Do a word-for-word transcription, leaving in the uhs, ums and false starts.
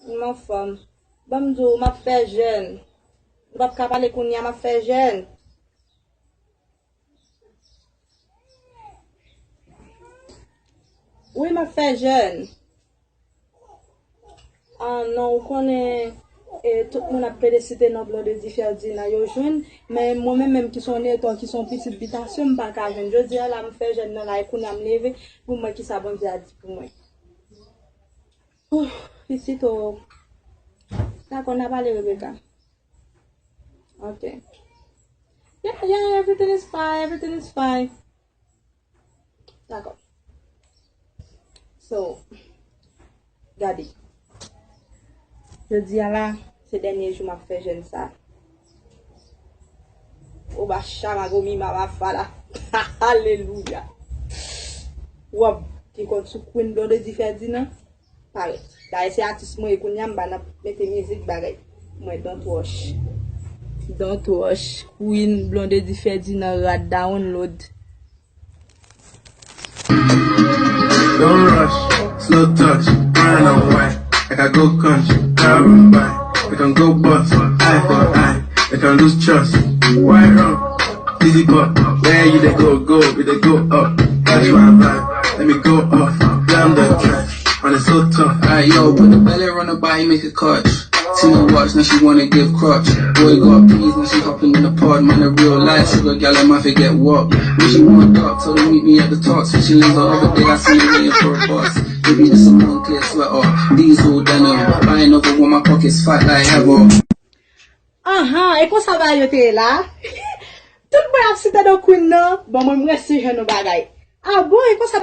M anfòm. Ban m di w, m ap fè jèn. M p ap ka pale kounye a, m ap fè jèn. Wi, m ap fè jèn. Ah non, ou konnen, e, tout moun ap plede site non Blondedy Ferdinand yo jwenn, men mwen menm menm ki se yon netò, ki se yon pitit bitasyon, m pa ka jwenn. Jodi a la, m fè jèn nan la, e kounye a m leve pou m wè kisa Bondye a di pou mwen. Ouh, pitit o. Dakò, n a pale, Rebecca. Ok. Yeah, yeah, everything is fine, everything is fine. Dakò. So, gade. Jodi a la, se dènye jou m ap fè jèn sa. Oba shama gomi mama fala. Alelouya. Wòb ki kont sou Queen Blondedy Ferdinand. Parèt. Dayè se atis mwen ye kounye a, m pa nan mete mizik bagay. Mwen don't rush. Don't rush. Queen Blondedy Ferdinand rad download. Don't rush, slow touch, burn on white. Like I go country, I run by. We can go bust, eye for eye. We can lose trust. Why run? Easy but where you they go, go, we they go up. Catch my vibe, let me go off. Blam the trash, and it's so tough. Alright, yo, put the belly on the body, make a clutch. See my watch, now she wanna give crutch. Boy got peas, now she hopping in the pod. Man, a real life sugar gal, I might forget what. When she want dark, told her meet me at the top. Switching lanes the other day, I see you waiting for a bus. Baby, this a Moncler sweater. Diesel denim. Buying over when my pockets fat like heaven. Ahan, e konsa bagay yo te ye la. Tout mwen ap site non Queen nan, bon mwen m resi jwenn yon bagay. Ah bon, e konsa